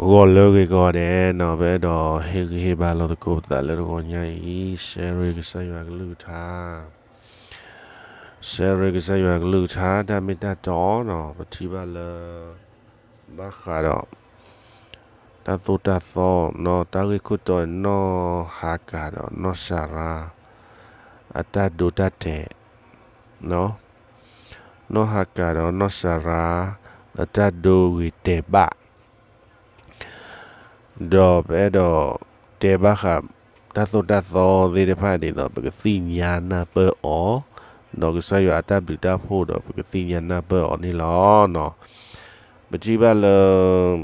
ဂီၤလၢအဂ့ၤကိးဂၤဒဲးန့ၣ်, ပအဲၣ်ဒိးဟ့ၣ်ဂံၢ်ဟ့ၣ်ဘါလိာ်သကိးပသးလၢတဂီၤညါအံၤ, ဆၢရ့ကစၢ်ယွၤကလုၢ်ကထါ, ဆၢရ့ကစၢ်ယွၤကလုၢ်ကထါ တၢ်မ့ၢ်တၢ်တီန့ၣ်, ပထံၣ်ဘၣ်လၢ ဘၣ်ဃးဒီး တၢ်သိၣ်တၢ်သီန့ၣ်, တၢ်ဂ့ၢ်ခိၣ်တီန့ၣ် နီၢ်ဟၤကၤဒီးနီၢ်စၤရါ အတၢ်ဒိတၢ်တဲာ်, နီၢ်ဟၤကၤဒီးနီၢ်စၤရါ အတၢ်ဒိဂ့ၤတဲာ်ဘၣ် ဒီးပအဲၣ်ဒိးတဲဘၣ်ဃး တၢ်သိၣ်တၢ်သီသ့ၣ်တဖၣ်ဒ်သိး ပကသ့ၣ်ညါနၢ်ပၢၢ်အီၤ, ဒီးကစၢ်ယွၤအတၢ်ဘျုးတၢ်ဖှိၣ်ဒီး ပကသ့ၣ်ညါနၢ်ပၢၢ်အီၤန့ၣ်လီၤ. ပထံၣ်ဘၣ်လၢ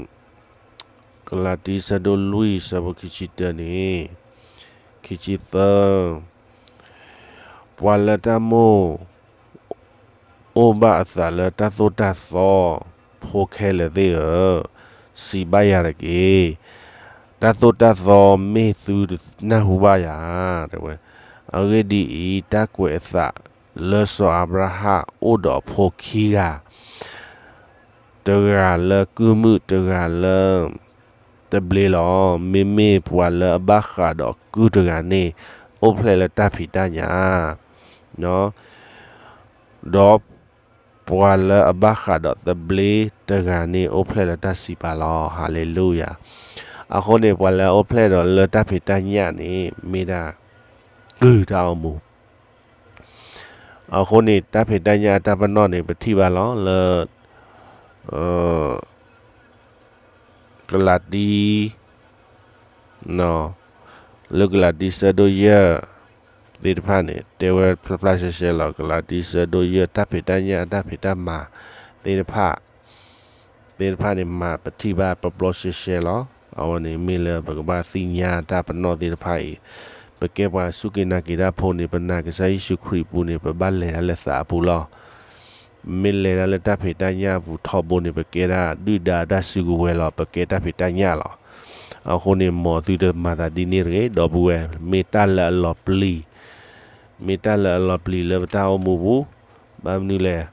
ကလၤတံ ဆၢဒိၣ်လွံၢ် ဆၢဖိခံဆံတၢန့ၣ်, ခံဆံသၢ, ပှၤလၢတၢ်မိၣ် အိၣ်ဘၣ်အသးလၢတၢ်သိၣ်တၢ်သီဖိခဲလၢာ်သ့ၣ်ဧၢ, စံးဘၣ်ယၤတက့ၢ်. တၢ်သိၣ်တၢ်သီမ့ၢ်သုတနၢ်ဟူဘၣ်ယၤ, တဲဝဲ, အဂ့ၢ်ဒ်အံၤ, တၢ်ကွဲးအသးလၢစီၤအၤဘြၤဟၣ်အိၣ်ဒီးအဖိခံဂၤ တဂၤလၢကုၢ်မုၣ် တဂၤလၢ သဘျ့လီၤ. မ့မ့ၢ်ပှၤလၢအဘၣ်ဃးဒီးကုၢ်တဂၤန့ၣ် အိၣ်ဖျဲၣ်လၢတၢ်ဖံးတၢ်ညၣ်, ဒီးပှၤလၢအဘၣ်ဃးဒီးသဘျ့တဂၤန့ၣ် အိၣ်ဖျဲၣ်လၢတၢ်စံးပာ်လီၤ. ဟၤလ့လူယၤ. အဃိန့ၣ် ပှၤလၢအအိၣ်ဖျဲၣ်ဒီးလၢတၢ်ဖံးတၢ်ညၣ်န့ၣ် မ့ၢ်ဒၣ်ကုၢ်တၢ်အိၣ်မူ အဃိန့ၣ် တၢ်ဖံးတၢ်ညၣ်အတၢ်ပနီၣ်န့ၣ် ပထံၣ်ဘၣ်လီၤလၢ ကလၤတံ, လၢကလၤတံဆၢဒိၣ်ယဲၢ်သ့ၣ်တဖၣ်န့ၣ် တဲဝဲဖျါဖျါရှဲရှဲလီၤ. ကလၤတံဆၢဒိၣ်ယဲၢ် တၢ်ဖံးတၢ်ညၣ်အတၢ်ဖံးတၢ်မၤသ့ၣ်တဖၣ် သ့ၣ်တဖၣ်န့ၣ် မၤပထံၣ်ဘၣ်ပျီပျီရှဲရှဲလီၤ. အဝဲန့ၣ်မ့ၢ်လၢပကဘၣ်သ့ၣ်ညါတၢ်ပနီၣ်သ့ၣ်တဖၣ်အံၤ, ပကဲပှၤစူၢ်က့ၤနာ်က့ၤတၢ်ဖိန့ၣ် ပနာ်ကစၢ်ယ့ၣ်ၡူးခရံာ်အပူၤန့ၣ် ပဘၣ်လဲၤတၢ်လၢသးအပူၤလီၤ. မ့ၢ်လဲၤတၢ်လၢတၢ်ဖံးတၢ်ညၣ်အပူၤထီဘိန့ၣ် ပကဲဒၣ်ဒုၣ်ဒါတၢ်စုကဝဲၤလီၤ, ပကဲတၢ်ဖံးတၢ်ညၣ်လီၤ. အဃိန့ၣ် မ်သုတမၤသးဒ်န့ၣ်တဂ့ၤ, ဒီပုၢ်ဝဲၢ်, မ့ၢ်တၢ်လၢအလီၤပျံၤ မ့ၢ်တၢ်လၢအလီၤပျံၤလၢပတၢ်အိၣ်မူပူၤ, ဘၣ်မနုၤလဲၣ်,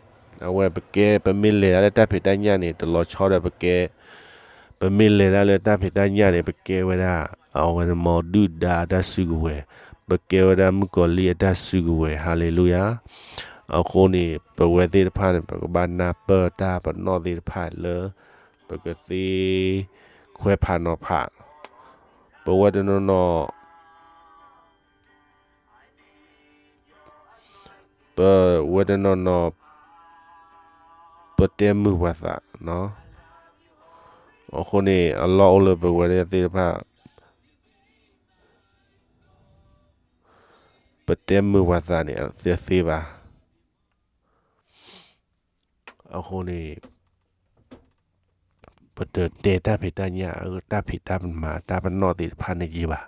အဝဲပကဲ ပမ့ၢ်လဲၤတၢ်လၢတၢ်ဖံးတၢ်ညၣ်န့ၣ် တလီၤဆီဒီးပကဲ, ပမ့ၢ်လဲၤတၢ်လၢတၢ်ဖံးတၢ်ညၣ်န့ၣ် ပကဲဝဲဒၣ် အဝဲန့ၣ်မ်ဒုၣ်ဒါအတၢ်စုကဝဲၤ, ပကဲဝဲဒၣ်မုၣ်ကီၤလံၢ်အတၢ်စုကဝဲၤ, ဟၤလ့လူယၤ. အဃိန့ၣ် ပဝဲသ့ၣ်တဖၣ်န့ၣ် ပကဘၣ်နၢ်ပၢၢ်တၢ်ပနီၣ်သ့ၣ်တဖၣ်လၢ ပကသ့ခွဲးဖးနီၤဖး, ပဝဲတနီၤနီၤ ပဝဲတနီၤနီၤ ပတဲမုာ်ပှၤသး, အဃိန့ၣ် အလီၢ်အိၣ်လၢပဝဲသ့ၣ်တဖၣ် ပတဲမုာ်ပှၤသးန့ၣ် တသ့ဘၣ်. အဃိန့ၣ် ပတတဲတၢ်ဖံးတၢ်ညၣ် တၢ်ဖံးတၢ်မၤ တၢ်ပနီၣ်သ့ၣ်တဖၣ်န့ၣ်ယံၤဘၣ်.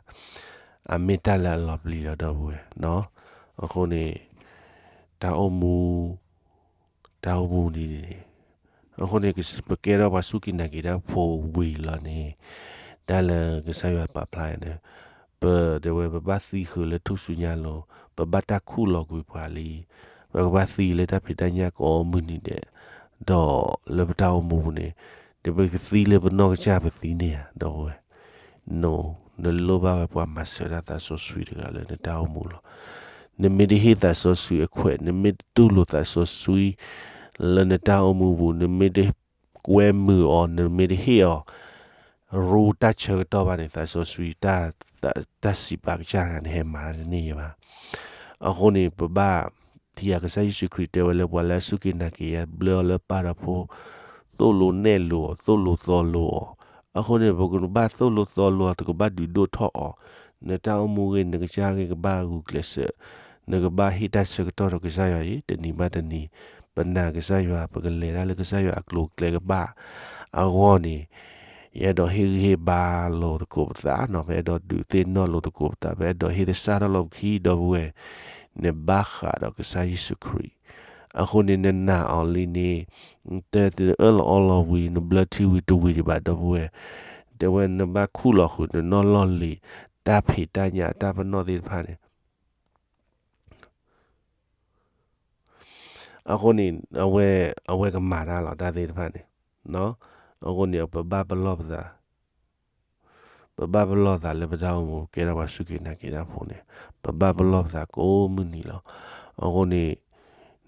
အမ့ၢ်တၢ်လၢအလီၤပျံၤလီၤ ဒီပုၢ်ဝဲၢ်. အဃိန့ၣ် တၢ်အိၣ်မူ တၢ်အိၣ်မူန့ၣ်န့ၣ်, အဃိန့ၣ် ပကဲထီၣ်ပှၤစူၢ်က့ၤနာ်က့ၤတၢ်ဖိဝံၤလီၤန့ၣ်, တၢ်လၢကစၢ်ယွၤပာ်ဖျါန့ၣ်, ပတဲဝဲ ပဘၣ်သံဃုာ်လၢထူၣ်စုညါလိၤ, ပဘၣ်တၢ်ခူၣ်လီၤကွံာ်ပှၤလံ, ပကဘၣ်သံလၢတၢ်ဖံးတၢ်ညၣ်ကိးမုၢ်နံၤဒဲး, ဒီးလၢပတၢ်အိၣ်မူပူၤန့ၣ်, ဒီးပကသံလၢပနီၢ်ကစၢ်ပသံန့ၣ်ဧါ ဒီပုၢ်ဝဲၢ်. နလိၣ်ဘၣ်ဝဲပှၤမၤစၢၤတၢ်သးစီဆှံတဂၤလၢနတၢ်အိၣ်မူလီၤ. နမ့ၢ်တဟ့ၣ်သးစီဆှံအခွဲး, နမ့ၢ်တတူၢ်လိာ်သးစီဆှံ လၢနတၢ်အိၣ်မူပူၤ, နမ့ၢ်တကွဲမုာ်အီၤ, နမ့ၢ်တဟ့ၣ်အီၤ ရူတၢ်ဆၢကတီၢ်ဘၣ်န့ၣ်, သးစီဆှံ တၢ်စံးပာ်ကစၢ်တဂၤန့ၣ် ဟဲမၤတၢ်တန့ၢ်ယဲဘၣ်. အဃိန့ၣ် ပဘၣ်ထံၣ်ဧါ, ကစၢ်ယ့ၣ်ၡူးခရံာ်တဲဝဲလၢ ပှၤလၢအစူၢ်က့ၤနာ်က့ၤ ဘျၢအီၤလၢပၢ်ဒီးဖိ, သိၣ်လိနဲၣ်လိအီၤ, သိၣ်လိသီလိအီၤ. အဃိန့ၣ် ပကဘၣ်သိၣ်လိသီလိအီၤ, တကဘၣ်ဒုးဒိၣ်ထီၣ်အီၤ, နတၢ်အိၣ်မူဂ့ၤ, နကစၢ်ဂ့ၤကဘၣ်ဂုာ်ကျဲးစၢး, နကဘၣ်ဟ့ၣ်တၢ်ဆၢကတီၢ်ဒီးကစၢ်ယွၤအံၤ, တနံၤဘၣ်တနံၤ, ပနာ်ကစၢ်ယွၤ, ပကလဲၤတၢ်လၢကစၢ်ယွၤအကျိၤအကျဲကဘၣ်အဂီၢ်န့ၣ်, ယအဲၣ်ဒိးဟ့ၣ်ဂံၢ်ဟ့ၣ်ဘါလိာ်သကိးပသးနီၤ, ပအဲၣ်ဒိးဒုးသ့ၣ်နီၣ်လိာ်သကိးပသး, ပအဲၣ်ဒိးဟ့ၣ်သဆၣ်ထီၣ်လိာ်ပခံ ဒီပုၢ်ဝဲၢ်, နဘၣ်ဃးဒီးကစၢ်ယ့ၣ်ၡူးခရံာ်, အဃိန့ၣ် နနာ်အီၤလံန့ၣ်, နတအၢၣ်လီၤအီလီၤဝံၤ, နဘျၢထံဝံၤတဝံၤဒံးဘၣ် ဒီပုၢ်ဝဲၢ်, တဲဝဲနဘၣ်ခူၣ်လီၤဃုာ်နနီၢ်လီၢ်လံၤ, တၢ်ဖံးတၢ်ညၣ်တၢ်ပနီၣ်သ့ၣ်တဖၣ်န့ၣ် အဃိန့ၣ် အဝဲကမၤတၢ်လီၤ တၢ်သ့ၣ်တဖၣ်န့ၣ်, အဃိန့ၣ် ပဘၣ်ပလီၢ်ပသး, ပဘၣ်ပလီၢ်သးလၢပတၢ်အိၣ်မူ ကဲထီၣ်ပှၤစူၢ်က့ၤနာ်က့ၤတၢ်ဖိန့ၣ်, ပဘၣ်ပလီၢ်ပသးကိးမုၢ်နံၤလီၤ. အဃိန့ၣ်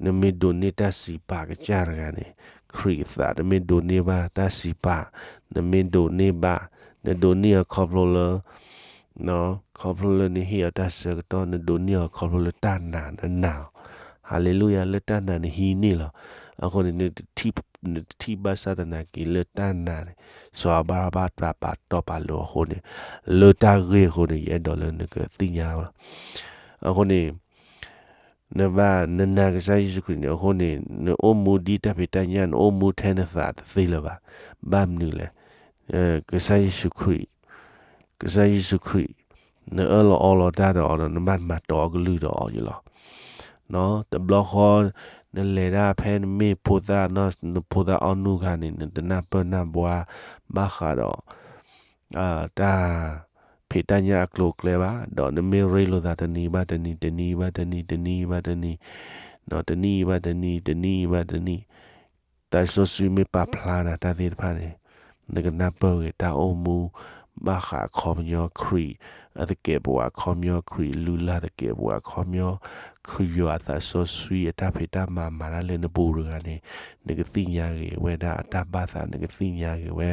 နမ့ၢ်ဒိးန့ၢ်တၢ်စံးပာ်ကစၢ်တဂၤန့ၣ်, ခရံာ်အသး နမ့ၢ်ဒိးန့ၢ်ဘၣ်တၢ်စံးပာ်, နမ့ၢ်ဒိးန့ၢ်ဘၣ်, နဒိးန့ၢ်အီၤခီဖျိလၢ ခီဖျိလၢနဟ့ၣ်အီၤတၢ်ဆၢကတီၢ်, နဒိးန့ၢ်အီၤခီဖျိလၢတၢ်နာ်နနာ်အီၤ, ဟၤလ့လူယၤ, လၢတၢ်နာ်နဟံးန့ၢ်လီၤ. အဃိန့ၣ် နတထံၣ်ဘၣ်ဆၣ်သနာ်က့လၢတၢ်နာ်န့ၣ် စီၤအၤဘြၤဟၣ်ဘၣ်တၢ်ပာ်တီပာ်လိၤအဃိန့ၣ်, လၢတၢ်ဂ့ၢ်အဃိန့ၣ် ယအဲၣ်ဒိးလၢနကသ့ၣ်ညါလီၤ. အဃိန့ၣ် နဘၣ်နနာ်ကစၢ်ယ့ၣ်ၡူးခရံာ်န့ၣ် အဃိန့ၣ် နအိၣ်မူဒ်တၢ်ဖံးတၢ်ညၣ် နအိၣ်မူထဲနသးတသ့လၢၤဘၣ်. ဘၣ်မနုၤလဲၣ်, ကစၢ်ယ့ၣ်ၡူးခရံာ်, ကစၢ်ယ့ၣ်ၡူးခရံာ်, နအၢၣ်လီၤအီလီၤတၢ်ဒီးအီၤဒီး နဘၣ်မၤတီအကလုၢ်ဒီးအီၤယလီၤ. တဘျီဃီ နလဲၤဒၣ်ဖဲနမ့ၢ်ဖိသၣ်, နဖိသၣ်အီၣ်နုၢ်ခါန့ၣ် နတနၢ်ပၢၢ်နၢ်ဘှါ ဘၣ်ဃးဒီး တၢ်ဖံးတၢ်ညၣ်အကျိၤအကျဲဘၣ်, ဒီးနမ့ၢ်ရ့လိာ်သးတနံၤဘၣ်တနံၤ, တနံၤဘၣ်တနံၤ, တနံၣ်ဘၣ်တနံၤ, တနံၣ်ဘၣ်တနံၤ, တနံၣ်ဘၣ်တနံၣ်, သးစီဆှံမ့ၢ်ပာ်ဖျါနၤတၢ်သ့ၣ်တဖၣ်န့ၣ်, နကနၢ်ပၢၢ်ဂ့ၤတၢ်အိၣ်မူ ဘၣ်ဃးအခီပညီခရံာ်အသကဲးပဝး, အခီပညီခရံာ်လုၢ်လၢ်သကဲးပဝး, အခီပညီခရံာ်ယွၤအသးစီဆှံအတၢ်ဖံးတၢ်မၤမၤတၢ်လၢနပူၤတဂၤန့ၣ်, နကသ့ၣ်ညါဂ့ၤဝဲဒၣ်အတၢ်ဘၣ်သး, နကသ့ၣ်ညါဂ့ၤဝဲ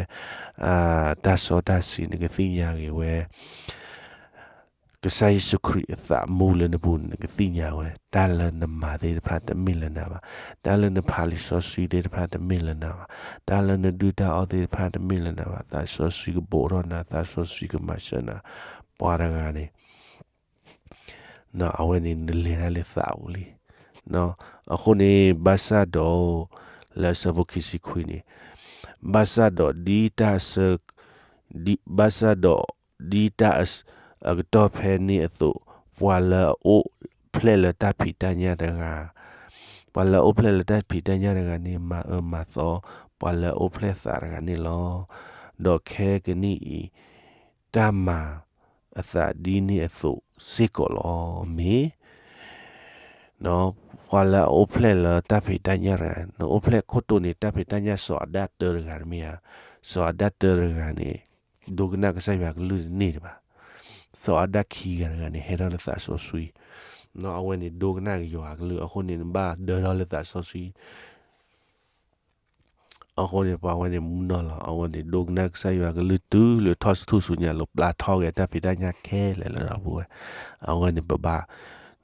တၢ်စီတၢ်ဆှံ, နကသ့ၣ်ညါဂ့ၤဝဲ ကစၢ်ယ့ၣ်ၡူးခရံာ်အသးမူလၢနပူၤန့ၣ် နကသ့ၣ်ညါဝဲ, တၢ်လၢနမၤသ့ၣ်တဖၣ်တမ့ၢ်လၢနၤဘၣ်, တၢ်လၢနဖးလံာ်စီဆှံသ့ၣ်တဖၣ်တမ့ၢ်လၢနၤဘၣ်, တၢ်လၢနဒုၣ်တၢ်အီၣ်သ့ၣ်တဖၣ်တမ့ၢ်လၢနၤဘၣ်, သးစီဆှံကဘိးထီၣ်နၤ, သးစီဆှံကမၤစၢၤနၤ, ပှၤတဂၤန့ၣ် အဝဲန့ၣ်နလဲၤတၢ်လၢသးပူၤလံ. အဃိန့ၣ် ဘၣ်ဆၣ်ဒီး လၢအဆၢဖိခံဆံခွံန့ၣ်, ဘၣ်ဆၣ်ဒီးဒ်တၢ်ဆၢ, ဘၣ်ဆၣ်ဒီးဒ်တၢ်အကတီၢ်ဖဲန့ၣ်အသိး, ပှၤလၢအအိၣ်ဖျဲၣ်လၢတၢ်ဖံးတၢ်ညၣ်တဂၤ, ပှၤလၢအအိၣ်ဖျဲၣ်လၢတၢ်ဖံးတၢ်ညၣ်တဂၤန့ၣ် မၤအၢမၤသီ ပှၤလၢအအိၣ်ဖျဲၣ်သးတဂၤန့ၣ်လီၤ. ဒီးခဲကနံၣ်အံၤ တၢ်မၤအသးဒ်န့ၣ်အသိးစ့ၢ်ကီးလီၤ. မ့ၢ် ပှၤလၢအအိၣ်ဖျဲၣ်လၢတၢ်ဖံးတၢ်ညၣ်တဂၤ, နအိၣ်ဖျဲၣ်ခိၣ်တိန့ၣ် တၢ်ဖံးတၢ်ညၣ်စီၤအၤဒၣ်တၢတဂၤတမ့ၢ်ဧါ, စီၤအၤဒၣ်တၢတဂၤန့ၣ် ဒိကနၣ်ကစၢ်ယွၤကလုၢ်တန့ၢ်တဘၣ်. စီၤအၤဒၣ်ခံဂၤတဂၤန့ၣ် ဟဲထီၣ်လၢသးစီဆှံ, အဝဲန့ၣ်ဒိကနၣ်က့ၤယွၤအကလုၢ်, အဃိန့ၣ် နဘၣ်ဒၢထီၣ်လၢသးစီဆှံ အဃိန့ၣ် ပှၤဝဲန့ၣ်မူနီၢ်လီၤ. အဝဲန့ၣ်ဒိကနၣ်ကစၢ်ယွၤကလုၢ်တုၤလၢထီၣ်ဆူညါလီၤ, ပျၢ်ထီၣ်က့ၤတၢ်ဖံးတၢ်ညၣ်ခဲလၢာ်လၢဒီပုၢ်ဝဲၢ်. အဝဲန့ၣ်ပဘၣ် ဒ်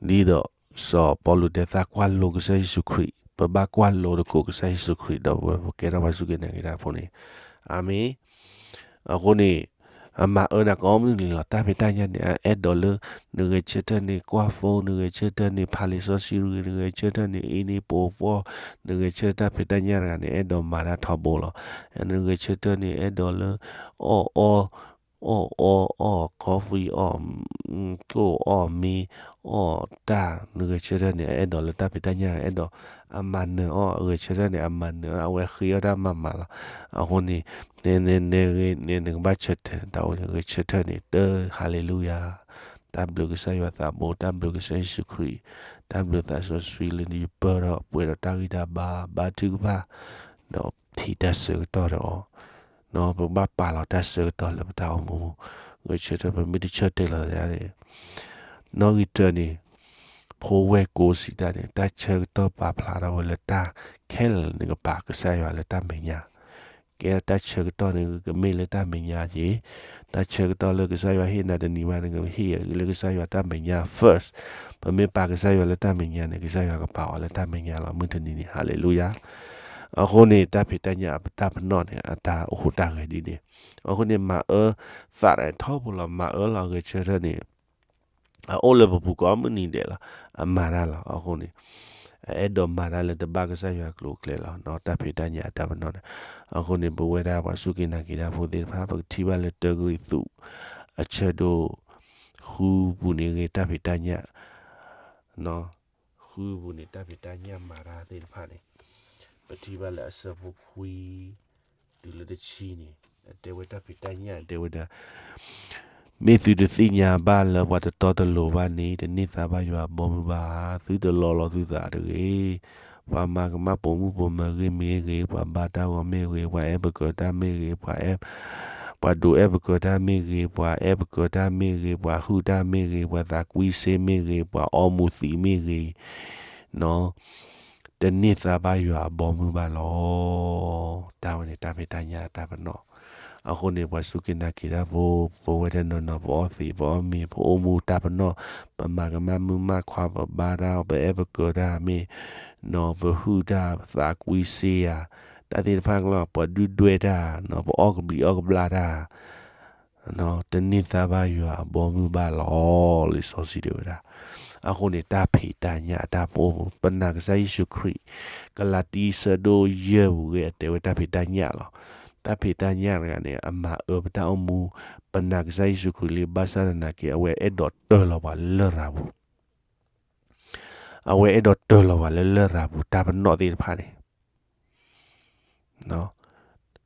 သိးစီၤပီလူးတဲ သးကွၢ်လိကစၢ်ယ့ၣ်ၡူးခရံာ်, ပဘၣ်ကွၢ်လိသကိးကစၢ်ယ့ၣ်ၡူးခရံာ် ဒီပုၢ်ဝဲၢ်, ပကဲထီၣ်ပှၤစူၢ်က့ၤနာ်က့ၤတၢ်ဖိန့ၣ်. အၤမ့ၣ်. အဃိန့ၣ် အမၤအၢနၤကိးမုၢ်နံၤလီၤ. တၢ်ဖံးတၢ်ညၣ်န့ၣ် အအဲၣ်ဒိးလၢ နဂဲၤဆၢထၢၣ်န့ၣ် ကွၢ်ဖိ, နဂဲၤဆၢထၢၣ်န့ၣ် ဖးလံာ်စီဆှံ, နဂဲၤဆၢထၢၣ်န့ၣ် အ့န့ၣ်ပိာ်ပှီၢ်, နဂဲၤဆၢထၢၣ်တၢ်ဖံးတၢ်ညၣ်တဂၤန့ၣ် အဲၣ်ဒိးမၤတၢ်ထီဘိလီၤ. နဂဲၤဆၢထၢၣ်န့ၣ် အဲၣ်ဒိးလၢ အီၣ်အီ, အီၣ်အီ, အီၣ် coffee, အီၣ် ကိၣ် အီၣ်မ့ၤ, အီၣ်တၢ်, နဂဲၤဆၢထၢၣ်န့ၣ် အအဲၣ်ဒိးလၢတၢ်ဖံးတၢ်ညၣ် အဲၣ်ဒိး အမၤနၢၤအီၣ်, ဂဲၤဆၢထၢၣ်န့ၣ် အမၤနၢၤအီၣ်, အဝဲဃ့အီၣ်တၢ်မၤမးလီၤ. အဃိန့ၣ် န န န နကဘၣ်ဆၢတဲာ် တၢ်အိၣ်ဂဲၤဆၢထၢၣ်န့ၣ် တၢ် ဟါလ့လူယၤ, တၢ်ဘျုးကစၢ်ယွၤသးဘိ, တၢ်ဘျုးကစၢ်ယ့ၣ်ၡူးခရံာ်, တၢ်ဘျုးသးစီဆှံလၢနယပၢၢ်ထီၣ်ပှဲၤဒီးတၢ်ဂံၢ်တၢ်ဘါ, ဘါထုကဖၣ် ဒီးထံၣ်တၢ်ဆၢကတီၢ်ဒီးအီၤ, ပကဘၣ်ပာ်လီၤတၢ်ဆၢကတီၢ်လၢပတၢ်အိၣ်မူ, ဂဲၤဆၢထၢၣ် ပမ့ၢ်တဆၢတဲာ်လီၤသးန့ၣ် နီၣ်ဂံၢ်တၢန့ၣ် ဖိဝဲၢ်ကိးစံးတၢ်န့ၣ် တၢ်ဆၢကတီၢ်ပာ်ဖျါထီၣ်ဝဲလၢတၢ်ခဲလၢာ်လၢနကပာ်ကစၢ်ယွၤလၢတၢ်မဲာ်ညါ, ကဲတၢ်ဆၢကတီၢ်န့ၣ် ကမ့ၢ်လၢတၢ်မဲာ်ညါက့ၤ, တၢ်ဆၢကတီၢ်လၢကစၢ်ယွၤဟ့ၣ်နၤတနံၤဘၣ်န့ၣ် ကဟ့ၣ်လၢကစၢ်ယွၤတၢ်မဲာ်ညါ first, ပမ့ၢ်ပာ်ကစၢ်ယွၤလၢတၢ်မဲာ်ညါန့ၣ် ကစၢ်ယွၤကပာ်အီၤလၢတၢ်မဲာ်ညါလီၤ မုၢ်တနံၤန့ၣ် ဟါလ့လူယၤ. အဃိန့ၣ် တၢ်ဖံးတၢ်ညၣ်အတၢ်ပနီၣ်န့ၣ် အတၢ်အိၣ်ဃိတၢ်ဂဲၤဒ်န့ၣ်, အဃိန့ၣ် မၤအၢသးထီဘိလီၤ, မၤအၢလီၤ ဂဲၤဆၢထၢၣ်န့ၣ် အအိၣ်လၢပပူၤကိးမုၢ်နံၤဒဲးလီၤ, အမၤတၢ်လီၤ. အဃိန့ၣ် အအဲၣ်ဒိးမၤတၢ်လၢတဘၣ်ကစၢ်ယွၤကျိၤကျဲလီၤ, တၢ်ဖံးတၢ်ညၣ်အတၢ်ပနီၣ်န့ၣ်. အဃိန့ၣ် ပဝဲဒၣ်ပှၤစူၢ်က့ၤနာ်က့ၤတၢ်ဖိသ့ၣ်တဖၣ် ပကထံၣ်ဘၣ်လၢတၢကရံၣ်သူး အဆၢဒိၣ်ဃုပူၤန့ၣ်ဂ့ၤ တၢ်ဖံးတၢ်ညၣ် ဃုပူၤန့ၣ် တၢ်ဖံးတၢ်ညၣ်မၤတၢ်သ့ၣ်တဖၣ်န့ၣ် ပထံၣ်ဘၣ်လၢအဆၢဖိခွံ တုၤလၢတဆံန့ၣ် အတဲဝဲတၢ်ဖံးတၢ်ညၣ် တဲဝဲဒၣ် မ့ၢ်သုတသ့ၣ်ညါဘၣ်လၢပှၤတတီတလိၤဘၣ်န့ၣ် တန့ၢ်သါဘၣ်ယွၤအဘီအမုၢ်ဘၣ်ဧါ. သုတလီလီၤသုသးတဂ့ၤ. ပှၤမၤကမၣ်ပိာ်မုၣ်ပိာ်မၢၤဂ့ၤမ့ၢ်ဂ့ၤ, ပှၤဘါတၢ်ဂီၤမ့ၢ်ဂ့ၤ, ပှၤအဲၣ်ပကၢၤတၢ်မ့ၢ်ဂ့ၤ, ပှၤအဲၣ်, ပ ပှၤဒိးအဲၣ်ပကၢၤတၢ်မ့ၢ်ဂ့ၤ, ပှၤအဲၣ်ပကၢၤတၢ်မ့ၢ်ဂ့ၤ, ပှၤဟုၣ်တၢ်မ့ၢ်ဂ့ၤ, ပှၤသးကွံစ့မ့ၢ်ဂ့ၤ, ပှၤအီမူၤသံးမ့ၢ်ဂ့ၤ, နီၤ, တန့ၢ်သါဘၣ်ယွၤအဘီမုၢ်ဘၣ်လီၤ. တၢ်ဝဲန့ၣ်တၢ်ဖံးတၢ်ညၣ်အတၢ်ပနီၣ်. အဃိန့ၣ် ပှၤစူၢ်က့ၤနာ်က့ၤတၢ်ဖိ, ပဝဲတနီၤနီၤ ပအီသံး ပအီမ့ၤ ပအိၣ်မူတၢ်ပနီၣ်, ပမၤကမၣ်မုၣ်မၣ်ခွါ ပဘါတၢ် ပအဲၣ်ပကၢၤတၢ်မ့ၢ်, နီၤ, ပဟုၣ်တၢ် ပသးကွံစ့ဧါ, တၢ်သ့ၣ်တဖၣ်ကျီ ပှၤဒုၣ်ဒွဲၣ်တၢ်, နီၤ, ပအီၣ်ကဘျံးအီၣ်ကဘျၣ်တၢ် တန့ၢ်သါဘၣ်ယွၤအဘီမုၢ်ဘၣ်လီၤ လံာ်စီဆှံတဲဝဲဒၣ်. အဃိန့ၣ် တၢ်ဖံးတၢ်ညၣ်အတၢ်ပအိၣ်မူ ပနာ်ကစၢ်ယ့ၣ်ၡူးခရံာ်, ကလၤတံ ဆၢဒိၣ်ယဲၢ်ပူၤဂ့ၢ် အတဲဝဲတၢ်ဖံးတၢ်ညၣ်လီၤ. တၢ်ဖံးတၢ်ညၣ်တဂၤန့ၣ် အမၤအၢပတၢ်အိၣ်မူ, ပနာ်ကစၢ်ယ့ၣ်ၡူးခရံာ်လံ ဘၣ်ဆၣ်သနာ်က့ အဝဲအဲၣ်ဒိးတၢၢ်လီၤပှၤလၢလရာ်ပူၤ, အဝဲအဲၣ်ဒိးတၢၢ်လီၤပှၤလၢလရာ်ပူၤ တၢ်ပနီၣ်သ့ၣ်တဖၣ်န့ၣ်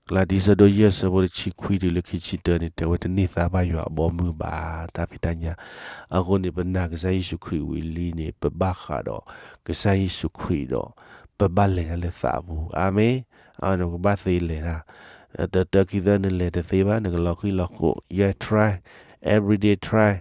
ကလၤတံ ဆၢဒိၣ်ယဲၢ် ဆၢဖိတဆံခွံတုၤလၢခံဆံတၢန့ၣ် တဲဝဲတန့ၢ်သါဘၣ်ယွၤအဘီမုၢ်ဘၣ် တၢ်ဖံးတၢ်ညၣ်. အဃိန့ၣ် ပနာ်ကစၢ်ယ့ၣ်ၡူးခရံာ်ဝံၤလံန့ၣ် ပဘၣ်ဃးဒီးကစၢ်ယ့ၣ်ၡူးခရံာ်ဒီး ပဘၣ်လဲၤတၢ်လၢသးအပူၤ. အၤမ့ၣ်. အဝဲန့ၣ် ပကဘၣ်သ့လဲၤတၢ်, တတၢခံသၢနလဲၤတသ့ဘၣ် နကလီၤဃံၤလီၤဃိး, ယဲ try, everyday try,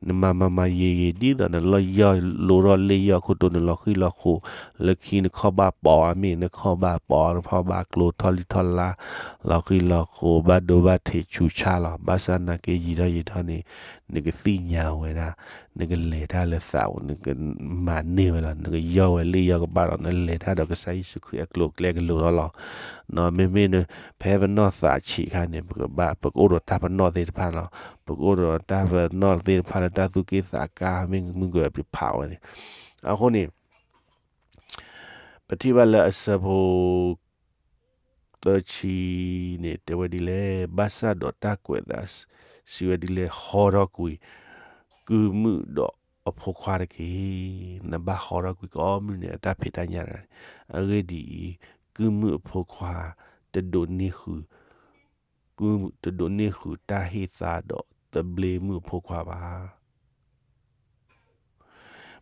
နမၤမၤမၤယံာ်ယံာ် ဒ်သိးနလီၢ်ယီၢ်လိထီၣ်လ့ၣ်ယီၢ်ခိၣ်တိ နလီၤဃံၤလီၤဃိး, လၢခံနခီၣ်ဘၣ်ပီးအါမ့ၢ် နခီၣ်ဘၣ်ပီး နခီၣ်ဘၣ်ကျိထီၣ်လံထီၣ်လါ, လီၤဃံၤလီၤဃိး ဘၣ်ဒိဘၣ်ထံးဆူးဆါလီၤ. ဘၣ်ဆၣ်သနာ်က့ယံာ်ထီၣ်ယံာ်ထီၣ်န့ၣ် နကသ့ၣ်ညါဝဲဒၣ်, နကလဲၤတၢ်လၢသးပူၤ နကမၤန့ၢ်ဝဲလီၤ. နကယီၢ်ဝဲလ့ၣ်ယီၢ်ကဘၣ်ဒီး နလဲၤတၢ်ဒီးကစၢ်ယ့ၣ်ၡူးခရံာ်အကျိၤအကျဲကလိၤထီၣ်လီၤ. မ့မ့ၢ် ဖဲပနီၢ်သးဆံးအခါန့ၣ် ပကဘၣ် ပကအိၣ်ဒီးတၢ်ပနီၣ်သ့ၣ်တဖၣ်လီၤ. ပကအိၣ်ဒီးတၢ်ပနီၣ်သ့ၣ်တဖၣ်လၢတၢ်သူၣ်က့ၣ်သးကါ မ့ၢ်မုၢ်ကၢၤပဖးဝဲန့ၣ်. အဃိန့ၣ် ပထံၣ်ဘၣ်လၢအဆၢဖိ သၢဆံန့ၣ် တဲဝဲဒ်လဲၣ်, ဘၣ်ဆၣ်ဒီးတၢ်ကွဲးသးစံးဝဲဒ်လဲၣ်, ဟီထီၣ်ကွံာ် ကုၢ်မုၣ်ဒီးအဖိခွါတက့ၢ်. နဘၣ်ဟီထီၣ်ကွံာ်ကိးမုၢ်နံၤန့ၣ် အတၢ်ဖံးတၢ်ညၣ်တဂၤန့ၣ်. အဂ့ၢ်ဒ်အံၤ, ကုၢ်မုၣ်အဖိခွါ တဒိးန့ၢ်ဃုာ် ကုၢ်တဒိးန့ၢ်ဃုာ်တၢ်ဟ့ၣ်သါဒီးသဘျ့မုၣ်အဖိခွါဘၣ်.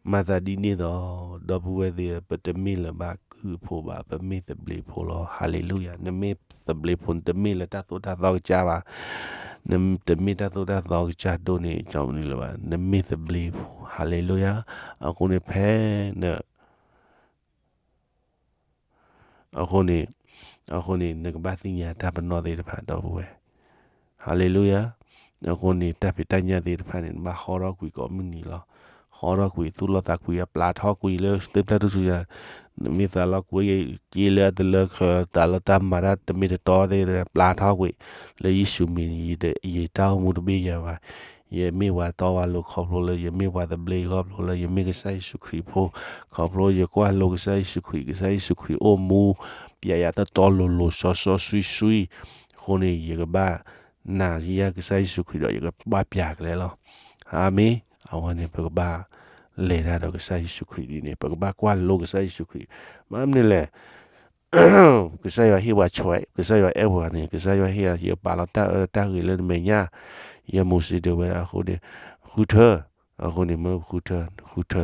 မၤသးဒ်န့ၣ်ဒီး ဒီပုၢ်ဝဲၢ်သ့ၣ်ဧၢ, ပတမ့ၢ်လၢၤဘၣ်ကုၢ်အဖိဘၣ်, ပမ့ၢ်သဘျ့ဖိလီၤ. ဟၤလ့လူယၤ. နမ့ၢ်သဘျ့ဖိ နတမ့ၢ်လၢတၢ်သိၣ်တၢ်သီကစၢ်ဘၣ်, နတမ့ၢ်တၢ်သိၣ်တၢ်သီကစၢ်ဒိၣ်န့ၣ် ကမနုၤလၢၤဘၣ်, နမ့ၢ်သဘျ့ဖိ. ဟၤလ့လူယၤ. အဃိန့ၣ် ဖဲန အဃိန့ၣ်, အဃိန့ၣ် နကဘၣ်သ့ၣ်ညါတၢ်ပနီၣ်သ့ၣ်တဖၣ် ဒီပုၢ်ဝဲၢ်. ဟၤလ့လူယၤ. အဃိန့ၣ် တၢ်ဖံးတၢ်ညၣ်သ့ၣ်တဖၣ်န့ၣ် နဘၣ်ဟီထီၣ်ကွံာ်ကိးမုၢ်နံၤလီၤ. ဟီထီၣ်ကွံာ် သူၣ်လီၤသးကွံာ် အပျၢ်ထီၣ်ကွံာ်လၢသ့ၣ်ဖျၢၣ်ထူၣ်စုညါ, နမ့ၢ်သးလီၤကွံာ် က့လၢအတလၢခၢး သးလီၤတၢ်မၤတၢ်တမ့ၢ်တတီသ့ၣ် ပျၢ်ထီၣ်ကွံာ် လၢယ့ၣ်ၡူးမံၤန့ၣ် ယတၢ်အိၣ်မူတဘ့ၣ်ယၤဘၣ်. ယမ့ၢ်ပှၤတီပှၤလိၤခီဖျိလၢ ယမ့ၢ်ပှၤသဘျ့ခီဖျိလၢ ယမ့ၢ်ကစၢ်ယ့ၣ်ၡူးခရံာ်ဖိ, ခီဖျိယကွၢ်လိကစၢ်ယ့ၣ်ၡူးခရံာ်, ကစၢ်ယ့ၣ်ၡူးခရံာ်အိၣ်မူ ပျဲယၤတီတီလိၤလိၤ စီစီဆှံဆှံ, အဃိန့ၣ် ယကဘၣ်နာ်ယကစၢ်ယ့ၣ်ၡူးခရံာ်ဒီး ယကဘၣ်ပျဲကျဲလီၤ. အၤမ့ၣ်. အဝဲန့ၣ် ပကဘၣ်လဲၤတၢ်ဒီးကစၢ်ယ့ၣ်ၡူးခရံာ်ဒ်န့ၣ်, ပကဘၣ်ကွၢ်လိကစၢ်ယ့ၣ်ၡူးခရံာ်. မ့ၢ်မနုၤလဲၣ် ကစၢ်ယွၤဟ့ၣ်ပှၤ choice, ကစၢ်ယွၤအဲၣ်ပှၤန့ၣ် ကစၢ်ယွၤဟ့ၣ် ယပာ်လီၤတၢ်အၢတၢ်ဂ့ၤလၢနမဲာ်ညါ, ယမိၤၡ့တဲဝဲဒၣ်အဃိန့ၣ်, ဃုထၢ, အဃိန့ၣ် မ့ၢ်ဃုထၢ, ဃုထၢ,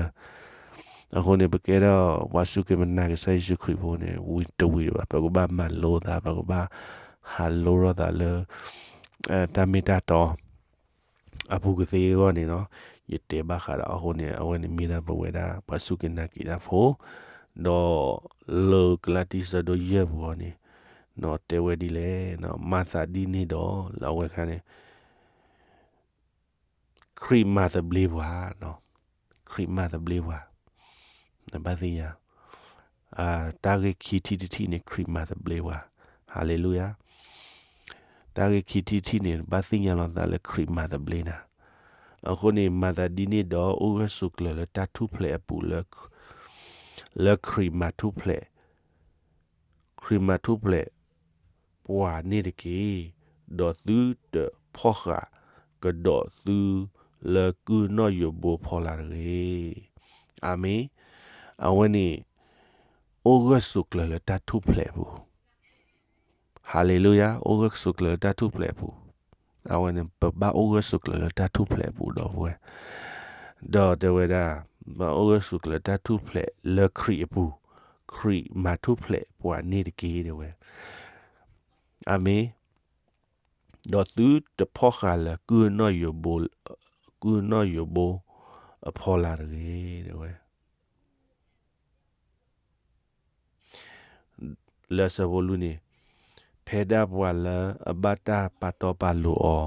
အဃိန့ၣ် ပကဲထီၣ်ပှၤစူၢ်က့ၤနာ်ကစၢ်ယ့ၣ်ၡူးခရံာ်ဖိန့ၣ် ဝံၤတဝံၤဘၣ်, ပကဘၣ်မၤလိသး, ပကဘၣ်ဟးလိထီၣ်သးလၢ တၢ်မ့ၢ်တၢ်တီ အပူၤကသ့အဂီၢ်န့ၣ်လီၤ. ယတဲဘၣ်ဃးဒီးအဃိန့ၣ် အဝဲန့ၣ်မ့ၢ်ဒၣ်ပဝဲဒၣ် ပှၤစူၢ်က့ၤနာ်က့ၤတၢ်ဖိ, ဒီးလၢကလၤတံ ဆၢဒိၣ်ယဲၢ်ပူၤအီၤန့ၣ် တဲဝဲဒ်လဲၣ်, မၤသးဒ်န့ၣ်ဒီး လၢအဝဲခါန့ၣ် ခရံာ်မၤသဘျ့ပှၤ, ခရံာ်မၤသဘျ့ပှၤ, နဘၣ်သ့ၣ်ညါ တၢ်ဂ့ၢ်ခံထံၣ်တထံၣ်န့ၣ် ခရံာ်မၤသဘျ့ပှၤ, ဟၤလ့လူယၤ. တၢ်ဂ့ၢ်ခံထံၣ်တထံၣ်န့ၣ် ဘၣ်သ့ၣ်ညါလီၤသးလၢခရံာ်မၤသဘျ့နၤ, အဃိန့ၣ် မၤသးဒ်န့ၣ်ဒီး အိၣ်ဂၢၢ်ဆိးကျၢၤလၢတၢ်ထူၣ်ဖျဲးအပူၤ လၢခရံာ်မၤထူၣ်ဖျဲး ခရံာ်မၤထူၣ်ဖျဲးပှၤန့ၣ်တက့ၢ်, ဒီးသုတဖီၣ်ဃာ်ကဒီးသုလၢကုၢ်နီၣ်ယိးဘိဖီလာ်တဂ့ၤ. အၤမ့ၣ်. အဝဲန့ၣ် အိၣ်ဂၢၢ်ဆိးကျၢၤလၢတၢ်ထူၣ်ဖျဲးအပူၤ, ဟၤလ့လူယၤ, အိၣ်ဂၢၢ်ဆိးကျၢၤလၢတၢ်ထူၣ်ဖျဲးအပူၤ, အဝဲန့ၣ် ပဘၣ်အိၣ်ဂၢၢ်ဆိးကျၢၤလၢတၢ်ထူၣ်ဖျဲးအပူၤ ဒီပုၢ်ဝဲၢ်, ဒီးတဲဝဲဒၣ် ဘၣ်အိၣ်ဂၢၢ်ဆိးကျၢၤလၢတၢ်ထူၣ်ဖျဲးလၢခရံာ်အပူၤ, ခရံာ်မၤထူၣ်ဖျဲးပှၤန့ၣ်တက့ၢ် တဲဝဲ. အၤမ့ၣ်. ဒီးသုတဖီၣ်ဃာ်လၢၤ ကုၢ်အနီၣ်ယိးဘိ ကုၢ်အနီၣ်ယိးဘိအဖီလာ်တဂ့ၤ တဲဝဲ လၢအဆၢဖိလွံၢ်န့ၣ်, ဖဲဒၣ်ပှၤလၢအဘၣ်တၢ်ပာ်တီပာ်လိၤအီ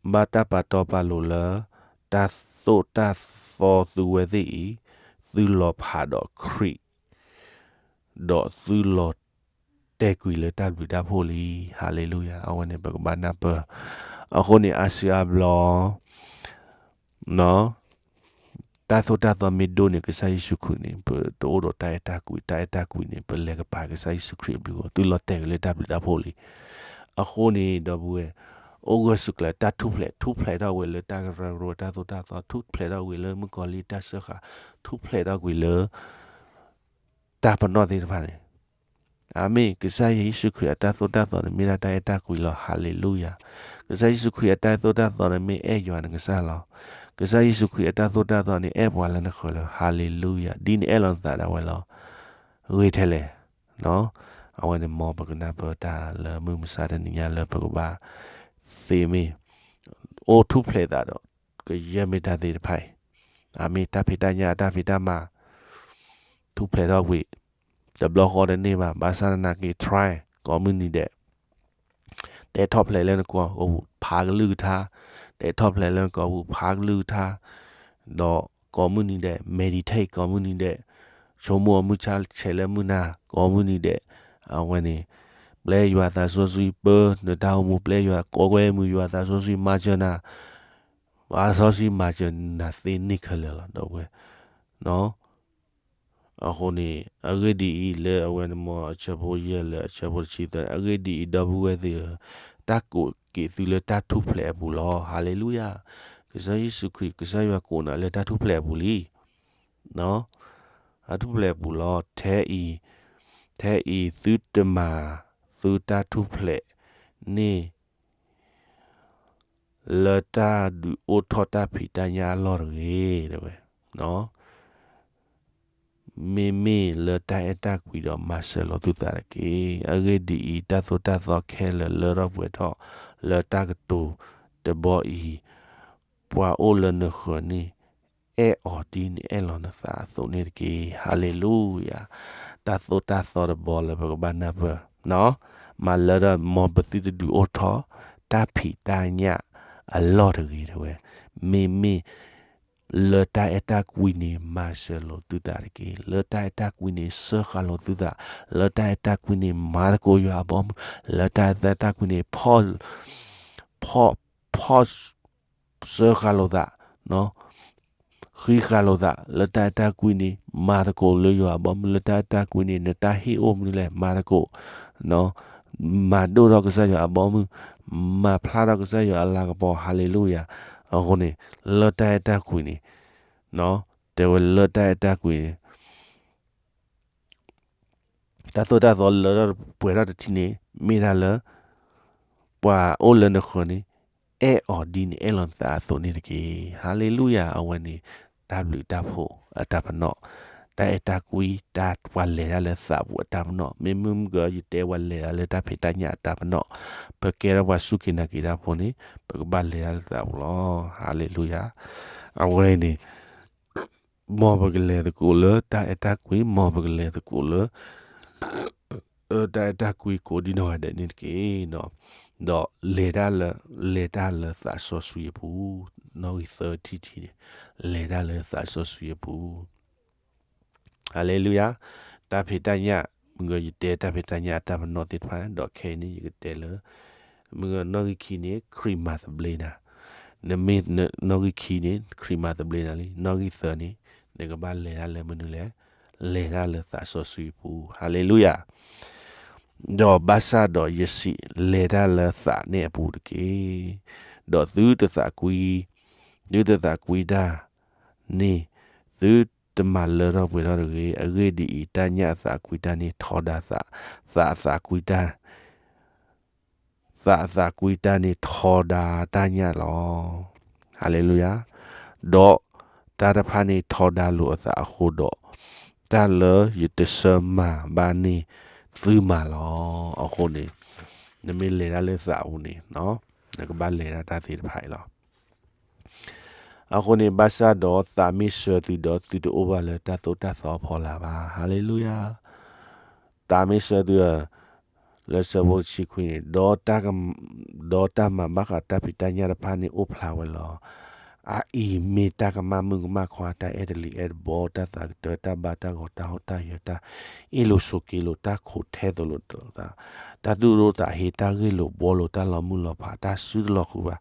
ၤ, ဘၣ်တၢ်ပာ်တီပာ်လိၤလၢ တၢ်သိၣ်တၢ်သီသုဝဲသ့ၣ်အံၤ, သုလီၤဖးဒီးခရံာ်, ဒီးသုလီၤတဲာ်ကွံာ်လၢတၢ်ဘျုးတၢ်ဖှိၣ်လံ. ဟါလ့လူယၤ. အဝဲန့ၣ်ပကဘၣ်နၢ်ပၢၢ်. အဃိန့ၣ် အါစုအါဘျီ တၢ်သိၣ်တၢ်သီမ့ၢ်ဒိၣ်န့ၣ် ကစၢ်ယ့ၣ်ၡူးခရံာ်န့ၣ် ပတအိၣ်ဒီးတၢ်အဲၣ်တၢ်ကွံ, တၢ်အဲၣ်တၢ်ကွံန့ၣ် ပလဲၤကပၤကစၢ်ယ့ၣ်ၡူးခရံာ်အဘျုးအဃိ သုလီၤတဲာ်ကွံာ်လၢတၢ်ဘျုးတၢ်ဖှိၣ်လံ. အဃိန့ၣ် ဒီပုၢ်ဝဲၢ်, အိၣ်ဂၢၢ်ဆိးကျၢၤ တၢ်ထူၣ်ဖျဲး, ထူၣ်ဖျဲးထီၣ်ဝဲလၢတၢ်ကရၢကရိ တၢ်သိၣ်တၢ်သီ, ထူၣ်ဖျဲးထီၣ်ဝဲလၢမုၣ်ကီၤလံၢ်တၢ်စၢဃာ်, ထူၣ်ဖျဲးထီၣ်ကွံာ်လၢ တၢ်ပနီၣ်သ့ၣ်တဖၣ်န့ၣ်, အမ့ၢ်ကစၢ်ယ့ၣ်ၡူးခရံာ်အတၢ်သိၣ်တၢ်သီန့ၣ် မ့ၢ်ဒၣ်တၢ်အဲၣ်တၢ်ကွံလီၤ. ဟါလ့လူယၤ. ကစၢ်ယ့ၣ်ၡူးခရံာ်အတၢ်သိၣ်တၢ်သီန့ၣ် မ့ၢ်အဲၣ်ယွၤနကစၢ်လီၤ. ကစၢ်ယ့ၣ်ၡူးခရံာ်အတၢ်သိၣ်တၢ်သီန့ၣ် အဲၣ်ပှၤလၢနဃၢၤလီၤ. ဟါလ့လူယၤ. ဒ်နအဲၣ်လီၤနသးဒၣ်ဝဲလီၤ. ဂ့ၤထဲလဲၣ်. အဝဲန့ၣ်မ်ပကနၢ်ပၢၢ်တၢ်လၢမုၢ်မဆါတနံၤညါလၢပကဘၣ်သ့မ့ၢ် အိၣ်ထူၣ်ဖျဲးသးဒီး ကယဲၢ်မ့ၢ်တၢ်သ့ၣ်တဖၣ်အံၤ, အမ့ၢ်တၢ်ဖံးတၢ်ညၣ်အတၢ်ဖံးတၢ်မၤ ထူၣ်ဖျဲးထီၣ်ကွံာ်, တဘျီဃီတန့ၢ်ဘၣ်, ဘၣ်ဆၣ်သနာ်က့ try ကိးမုၢ်နံၤဒဲး, တဲထီၣ်ဖျဲးလၢနကိာ်ပူၤဖးကလုၢ်ကထါ, တဲထီၣ်ဖျဲးလၢနကိာ်ပူၤဖးကလုၢ်ကထါ, ဒီးကိးမုၢ်နံၤဒဲး meditate ကိးမုၢ်နံၤဒဲး, ဆိကမိၣ်အမုၢ်ဆါဆဲးလၢမုၢ်နၤ ကိးမုၢ်နံၤဒဲး, အဝဲန့ၣ် ပျဲယွၤသးစီဆှံပၢနတၢ်အိၣ်မူ, ပျဲယွၤကိးကွဲမုာ် ယွၤသးစီဆှံမၤစၢၤနၤ, သးစီဆှံမၤစၢၤနၤသ့န့ၢ်ခဲလၢာ်လီၤ ဒီပုၢ်ဝဲၢ်. အဃိန့ၣ် အဂ့ၢ်ဒ်အံၤ လၢအဝဲန့ၣ်မ်အဆၢဖိယဲၢ်လၢအဆၢဖိတဆံသၢ, အဂ့ၢ်ဒ်အံၤ ဒီပုၢ်ဝဲၢ်သ့ၣ်ဧၢ, တၢ်ကိးက့ၤသုလၢတၢ်ထူၣ်ဖျဲးအပူၤလီၤ. ဟါလ့လူယၤ. ကစၢ်ယ့ၣ်ၡူးခရံာ် ကစၢ်ယွၤကိးနၤလၢတၢ်ထူၣ်ဖျဲးအပူၤလံ. တၢ်ထူၣ်ဖျဲးအပူၤလီၤ. ထဲအံၤ, ထဲအံၤသုတမၤသုတၢ်ထူၣ်ဖျဲးန့ၣ် လၢတၢ်ဒုးအိၣ်ထီၣ်တၢ်ဖံးတၢ်ညၣ်အလီၢ်တဂ့ၤ, တဲဝဲ. မ့မ့ၢ်လၢတၢ်အဲၣ်တၢ်ကွံဒီးမၤစၢၤလီၤသုသးတက့ၢ်. အဂ့ၢ်ဒ်အံၤ, တၢ်သိၣ်တၢ်သီခဲလၢာ်လၢထီၣ်ပှဲၤထီၣ်လၢတၢ်ကတိၤတဘီအံၤ, ပှၤအိၣ်လၢနဃၢၤန့ၣ် အဲၣ်အီၤဒ်နအဲၣ်လီၤနသးအသိးန့ၣ်တက့ၢ်. ဟါလ့လူယၤ. တၢ်သိၣ်တၢ်သီတဘီလၢပကဘၣ်နၢ်ပၢၢ်, မၤလၢထီၣ်မ်ပသုတဒုးအိၣ်ထီၣ် တၢ်ဖံးတၢ်ညၣ်အလီၢ်တဂ့ၤ တဲဝဲ. မ့မ့ၢ် လၢတၢ်အဲၣ်တၢ်ကွံန့ၣ် မၤစၢၤလိာ်သုသးတက့ၢ်. လၢတၢ်အဲၣ်တၢ်ကွံန့ၣ် စၢဃာ်လိာ်သုသး. လၢတၢ်အဲၣ်တၢ်ကွံန့ၣ် မၤသကိးယွၤအဘီအမုၢ်. လၢတၢ်အဲၣ်တၢ်ကွံန့ၣ် ဖီၣ်, ဖီၣ်, စၢဃာ်လိာ်သး, ဃံဃာ်လိာ်သး. လၢတၢ်အဲၣ်တၢ်ကွံန့ၣ် မၤသကိးလၢယွၤအဘီအမုၢ်. လၢတၢ်အဲၣ်တၢ်ကွံန့ၣ် နတၢ်ဟ့ၣ်အိၣ်မနုၤလဲၣ် မၤသကိး မၤဒိၣ်ထီၣ်ကစၢ်ယွၤအဘီအမုၢ်, မၤဖျါထီၣ်ကစၢ်ယွၤအလၤကပီၤ. ဟါလ့လူယၤ. အဃိန့ၣ် လၢတၢ်အဲၣ်တၢ်ကွံန့ၣ်, တဲဝဲလၢတၢ်အဲၣ်တၢ်ကွံန့ၣ် တၢ်သိၣ်တၢ်သီလၢထီၣ်ပှဲၤထီၣ်တထံၣ်န့ၣ် မ့ၢ်ဒၣ်လၢ ပှၤအိၣ်လၢနဃၢၤန့ၣ် အဲၣ်အီၤဒ်နအဲၣ်လီၤနသးအသိးန့ၣ်တက့ၢ်. ဟါလ့လူယၤ. အဝဲန့ၣ် တၢ်ဘျုးတၢ်ဖှိၣ်အတၢ်ပနီၣ်, တၢ်အဲၣ်တၢ်ကွံ, တၢ်ပှၤလဲၤတၢ်လၢသးပူၤအတၢ်ပနီၣ်. မ့မ့ၢ်မုၢ်ကီး ယတဲပှၤလဲၤတၢ်လၢတၢ်ဖံးတၢ်ညၣ်အတၢ်ပနီၣ်, ပကဲထီၣ်ပှၤစူၢ်က့ၤနာ်က့ၤတၢ်ဖိန့ၣ် ပကဘၣ်လဲၤတၢ်လၢသးပူၤလီၤ. ဟါလ့လူယၤ. အဝဲန့ၣ် မ်ပကလဲၤသကိးလၢတၢ်အဲၣ်တၢ်ကွံ, မ်ပကလဲၤသကိးလၢ တၢ်အဲၣ်တၢ်ကွံကိးဒ်နီၢ်ဂၤဒဲးန့ၣ်တက့ၢ်. ဒီးလဲၤတၢ်လၢ, လဲၤတၢ်လၢသးစီဆှံအပူၤ, နီၣ်ဂံၢ်သၢထံၣ်ထံၣ်န့ၣ်, လဲၤတၢ်လၢသးစီဆှံအပူၤ. ဟါလ့လူယၤ. တၢ်ဖံးတၢ်ညၣ်, မုၢ်ကီး ယတဲတၢ်ဖံးတၢ်ညၣ်အတၢ်ပနီၣ်သ့ၣ်တဖၣ်, ဒီးခဲအံၤန့ၣ် ယကတဲလၢ မုၢ်ကီး နီၣ်ဂံၢ်ခံန့ၣ် ခရံာ်မၤသဘျ့နၤ, နမ့ၢ်နီၣ်ဂံၢ်ခံန့ၣ် ခရံာ်မၤသဘျ့နၤလံ. နီၣ်ဂံၢ်သၢန့ၣ် နကဘၣ်လဲၤတၢ်လၢမနုၤလဲၣ်, လဲၤတၢ်လၢသးစီဆှံအပူၤ. ဟါလ့လူယၤ. ဒီးဘၣ်ဆၣ်ဒီးယစံး, လဲၤတၢ်လၢသးန့ၣ်အပူၤတက့ၢ်. ဒီးသုတသးကွံ, သုတသးကွံတၢ်န့ၣ် သုတမၤလၢထီၣ်ပှဲၤထီၣ်တဂ့ၤ. အဂ့ၢ်ဒ်အံၤ, တၢ်ညၣ်အသးကွံတၢ်န့ၣ်ထီဒါသး, သးအသးကွံတၢ် သးအသးကွံတၢ်န့ၣ်ထီဒါတၢ်ညၣ်လီၤ. ဟါလ့လူယၤ. ဒီးတၢ်တဖၣ်န့ၣ်ထီဒါလိာ်အသးအဃိဒီး, တၢ်လၢယတဆၢမၤဘၣ်န့ၣ်သုမၤလီၤ. အဃိန့ၣ် နမ့ၢ်လဲၤတၢ်လၢသးအပူၤန့ၣ်, နကဘၣ်လဲၤတၢ်တၢ်သ့ၣ်တဖၣ်အံၤလီၤ. အဃိန့ၣ် ဘၣ်ဆၣ်ဒီးသးမ့ၢ်ဆှၢသုဒီး သုတအိၣ်ဘၣ်လၢတၢ်သိၣ်တၢ်သီအဖီလာ်ဘၣ်. ဟၤလ့လူယၤ. သးမ့ၢ်ဆှၢသု လၢဆၢဖိတဆံခွံန့ၣ်, ဒီးတၢ်က, ဒီးတၢ်မၤဘၣ်ဃးတၢ်ဖံးတၢ်ညၣ်တဖၣ်န့ၣ်အိၣ်ဖျါဝဲလီၤ. အအံၤမ့ၢ်တၢ်ကမၣ်မုၣ်ကမၣ်ခွါ, တၢ်အဲၣ်တလံၤအဲၣ်တဘီ, တၢ်သးကတၢၢ်, တၢ်ဘါတၢ်ဂီၤ, တၢ်ဟီၣ်တၢ်ယၢၤ, တၢ်အ့ၣ်လိာ်ဆိးက့လိာ်, တၢ်ခိးထဲသိးလိာ်သး, တၢ်သူၣ်ဒိၣ်သးဟ့, တၢ်ဂ့ၢ်လိာ်ဘှီလိာ်, တၢ်လီၤမုၢ်လီၤဖး, တၢ်စုတလီၤဃုာ်ဘၣ်,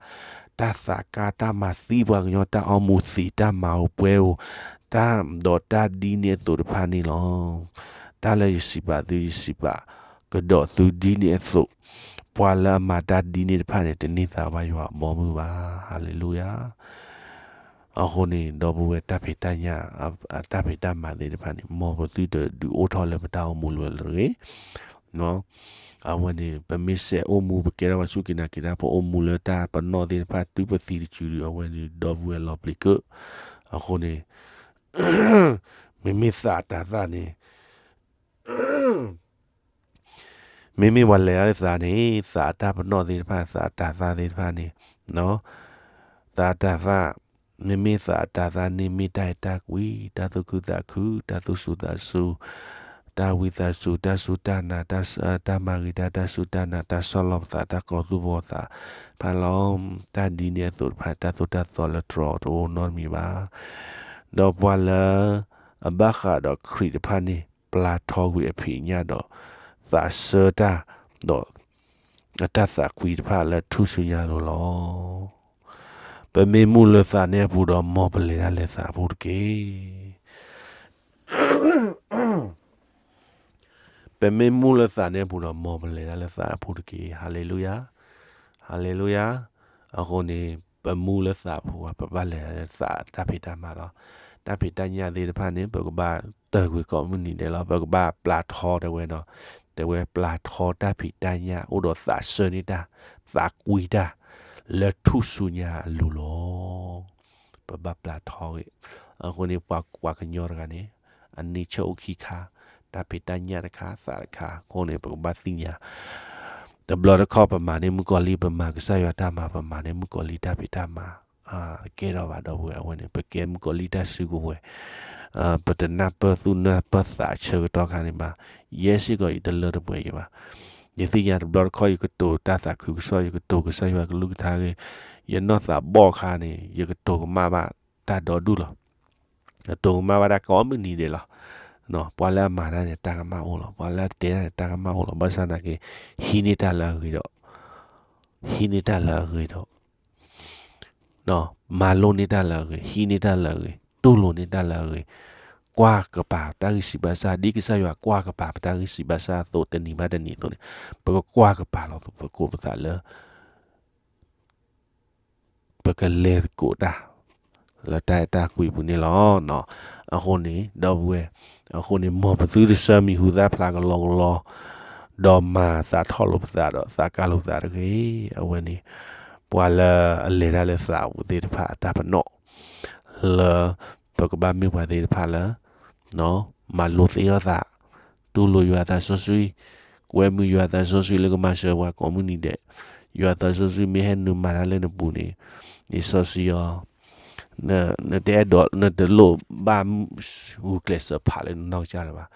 တၢ်သးကါ, တၢ်မၤသံပှၤကညီ, တၢ်အီမူၤသံး, တၢ်မၤဧိၤပှဲၤဧိၤ, တၢ်, ဒီးတၢ်ဒ်န့ၣ်အသိးတဖၣ်န့ၣ်လီၤ. တၢ်လၢယစံးဘၣ်သု, ယစံးဘၣ်ကဒီးသုဒ်န့ၣ်အသိး, ပှၤလၢအမၤတၢ်ဒ်န့ၣ်တဖၣ်န့ၣ် တန့ၢ်သါဘၣ်ယွၤအဘီအမုၢ်ဘၣ်. ဟၤလ့လူယၤ. အဃိန့ၣ် ဒီပုၢ်ဝဲၢ် တၢ်ဖံးတၢ်ညၣ်, တၢ်ဖံးတၢ်မၤသ့ၣ်တဖၣ်န့ၣ် မ်ပသုတဒုးအိၣ်ထီၣ်လၢပတၢ်အိၣ်မူလၢၤလၢၤတဂ့ၤ. အဝဲန့ၣ် ပမ့ၢ်စဲးအိၣ်မူ ပကဲထီၣ်ပှၤစူၢ်က့ၤနာ်က့ၤတၢ် ပအိၣ်မူလၢတၢ်ပနီၣ်သ့ၣ်တဖၣ် တုၤပသံတစုဒီး အဝဲန့ၣ် ဒီပုၢ်ဝဲၢ်လီၤပျံၤကၢၢ်. အဃိန့ၣ် မ့မ့ၢ်သးအတၤသၣ်န့ၣ် မ့မ့ၢ်ပှၤလဲၤတၢ်လၢသးန့ၣ် သးအတၢ်ပနီၣ်သ့ၣ်တဖၣ် သးအတၤသၣ်သ့ၣ်တဖၣ်န့ၣ်, သးအတၤသၣ်, မ့မ့ၢ်သးအတၤသၣ်န့ၣ် မ့ၢ်တၢ်အဲၣ်တၢ်ကွံ, တၢ်သူၣ်ခုသးခု, တၢ်သူၣ်စူၤသးစူၤ, တၢ်ဝံသးစူၤ, တၢ်စူၢ်တၢ်နာ်, တၢ်မၤဂ့ၤတၢ်, တၢ်စူၢ်တၢ်နာ်, တၢ်ဆီၣ်လီၤပသး, တၢ်ကိးသူၣ်ဘီသးတဖၣ်လီၤ. တၢ်ဒ်န့ၣ်အသိးတဖၣ် တၢ်သိၣ်တၢ်သီလၢတြီတအိၣ်နီတမံၤဘၣ်. ဒီးပှၤလၢအဘၣ်ဃးဒီးခရံာ်တဖၣ်န့ၣ် ပျၢ်ထီကွံာ်အဖံးအညၣ်ဒီး သးဆၢတၢ်, ဒီးအတၢ်သးကွံတဖၣ်လၢထူၣ်စုညါအလိၤလီၤ. ပမ့ၢ်မူလၢသးန့ၣ်အပူၤဒီး မ်ပလဲၤတၢ်လၢသးအပူၤတက့ၢ်. ပမ့ၢ်မူလၢသးန့ၣ်အပူၤဒီး မ်ပလဲၤတၢ်လၢသးအပူၤတက့ၢ်. ဟၤလ့လူယၤ, ဟၤလ့လူယၤ. အဃိန့ၣ် ပမူလၢသးအပူၤဘၣ် ပဘၣ်လဲၤတၢ်လၢသးတၢ်ဖံးတၢ်မၤလီၤ. တၢ်ဖံးတၢ်ညၣ်သ့ၣ်တဖၣ်န့ၣ် ပကဘၣ်တၢၢ်ကွံာ်ကိးမုၢ်နံၤဒဲးလီၤ. ပကဘၣ်ပျၢ်ထီတဲဝဲနီၤ, တဲဝဲပျၢ်ထီတၢ်ဖံးတၢ်ညၣ် အိၣ်ဒီးသးဆၢန့ၢ်တၢ်, သးကွံတၢ် လၢထူၣ်စုညါအလိၤလီၤ. ပဘၣ်ပျၢ်ထီဂ့ၤ. အဃိန့ၣ် ပှၤ ပှၤကညီတဂၤန့ၣ် အန့ဆၢၣ်အိၣ်ခံခါ, တၢ်ဖံးတၢ်ညၣ်တခါ သးတခါ. အဃိန့ၣ် ပကဘၣ်သ့ၣ်ညါ, တဘျီတခီၣ်ပမၤန့ၢ်မုၣ်ကီၤလံၢ် ပမၤကစၢ်ယွၤတၢ်မၤ ပမၤန့ၢ်မုၣ်ကီၤလံၢ်တၢ်ဖံးတၢ်မၤ, တကဲထီၣ်ဘၣ်ဒီပုၢ်ဝဲၢ်. အဝဲန့ၣ် ပကဲမုၣ်ကီၤလံၢ်တၢ်စုကဝဲၤ, ပတနၢ်ပၢၢ်သူၣ်နၢ်ပၢၢ်သးဆၢကတီၢ်ခါန့ၣ်ဘၣ်. ယဲစ့ၢ်ကီး ယတလၢတပှဲၤယံၤဘၣ်. ယသ့ၣ်ညါတဘျီတခီၣ် ယကတိၤတၢ်သးခုကစီၣ်, ယကတိၤကစၢ်ယွၤကလုၢ်ကထါဂ့ၤ, ယနီၢ်သးဘီၣ်အခါန့ၣ် ယကတိၤကမၣ်ဘၣ်တၢ်ဒီဒူၣ်လီၤ. ယတိၤကမၣ်ဘၣ်တၢ်ကိးမုၢ်နံၤဒဲးလီၤ. ပှၤလၢအမၤတၢ်န့ၣ် တၢ်ကမၣ်အိၣ်လီၤ. ပှၤလၢအတဲတၢ်န့ၣ် တၢ်ကမၣ်အိၣ်လီၤ. ဘၣ်ဆၣ်သနာ်က့ ဟံးန့ၢ်တၢ်လၢအဂ့ၤဒီး, ဟံးန့ၢ်တၢ်လၢအဂ့ၤဒီး မၤလိန့ၢ်တၢ်လၢအဂ့ၤ, ဟံးန့ၢ်တၢ်လၢအဂ့ၤ, တူၢ်လိာ်န့ၢ်တၢ်လၢအဂ့ၤ, ကွၢ်ကပၤတၢ်ဂံၢ်စၢ်ဘါစၢ်, ဒ်ကစၢ်ယွၤကွၢ်ကပၤပတၢ်ဂံၢ်စၢ်ဘါစၢ်အသိး တနံၤဘၣ်တနံၤအသိးန့ၣ်, ပကကွၢ်ကပၤလီၤပသးလၢ ပကလဲၤသကိးတၢ် လၢတၢ်အဲၣ်တၢ်ကွံအပူၤန့ၣ်လီၤ. အဃိန့ၣ် ဒီပုၢ်ဝဲၢ်, အဃိန့ၣ် မ်ပသုတဆၢမံၤဟူသၣ်ဖျါကလီကလီ, ဒီးမၤသးထီၣ်လိာ်ပသးဒီးသးကါလိာ်သးတဂ့ၤ. အဝဲန့ၣ် ပှၤလၢအလဲၤတၢ်လၢသးအပူၤသ့ၣ်တဖၣ်အတၢ်ပနီၣ် လၢပကဘၣ်မ့ၢ်ပှၤသ့ၣ်တဖၣ်လၢ မၤလိသ့ထီၣ်သး, တူၢ်လိာ်ယွၤအသးစီဆှံ, ကွဲမုာ်ယွၤအသးစီဆှံလၢကမၤစၢၤပှၤကိးမုၢ်နံၤဒဲး, ယွၤအသးစီဆှံမ့ၢ်ဟဲနုာ်မၤတၢ်လၢနပူၤန့ၣ်, နစီဆှံအီၤ, နတအဲၣ်ဒိး နတလိၣ်ဘၣ်ဂုာ်ကျဲးစၢးဖးလၢနနီၢ်ကစၢ်လၢၤဘၣ်.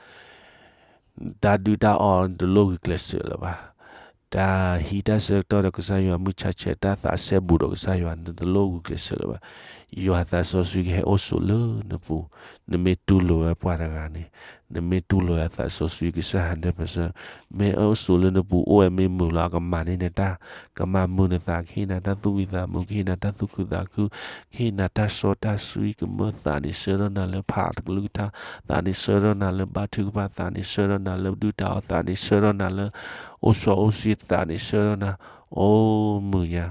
တၢ်ဒုၣ်တၢ်အီၣ်နတလိၣ်ဂုာ်ကျဲးစၢးလၢၤဘၣ်. တၢ်ဟံးတၢ်ဆၢကတီၢ်ဒီးကစၢ်ယွၤ မုၢ်ဆါဆဲး တၢ်သးစဲဘူးဒီးကစၢ်ယွၤ နတလိၣ်ဂုာ်ကျဲးစၢးလၢၤဘၣ်. ယွၤသးစီဆှံကဟဲအိၣ်ဆိးလၢနပူၤ, နမ့ၢ်တူၢ်လိာ်ဝဲပှၤတဂၤန့ၣ်, နမ့ၢ်တူၢ်လိာ်ဝဲသးစီဆှံကစၢ် ဟးဒဲးပစၢၤ, မ့ၢ်အိၣ်ဆိးလၢနပူၤ အိၣ်ဝဲမ့ၢ်မုာ်လီၤ အကမၤန့ၢ်နတၢ်, ကမၤမုာ်နသး ကဟ့ၣ်နၤတၢ်သူၣ်ဝံသးမုာ် ကဟ့ၣ်နၤတၢ်သူၣ်ခုသးခု, ကဟ့ၣ်နၤတၢ်စီတၢ်ဆှံ ကမၢသးန့ၣ်ဆှၢထီၣ်နၤလၢဖးတကလုၢ်ကထါ, သးန့ၣ်ဆှၢထီၣ်နၤလၢဘါထုကဖၣ်, သးန့ၣ်ဆှၢထီၣ်နၤလၢဒုၣ်တၢ်အီၣ်, သးန့ၣ်ဆှၢထီၣ်နၤလၢ အိၣ်စီအိၣ်ဆှံ, သးန့ၣ်ဆှၢထီၣ်နၤ, အိၣ်မုာ်ညါ,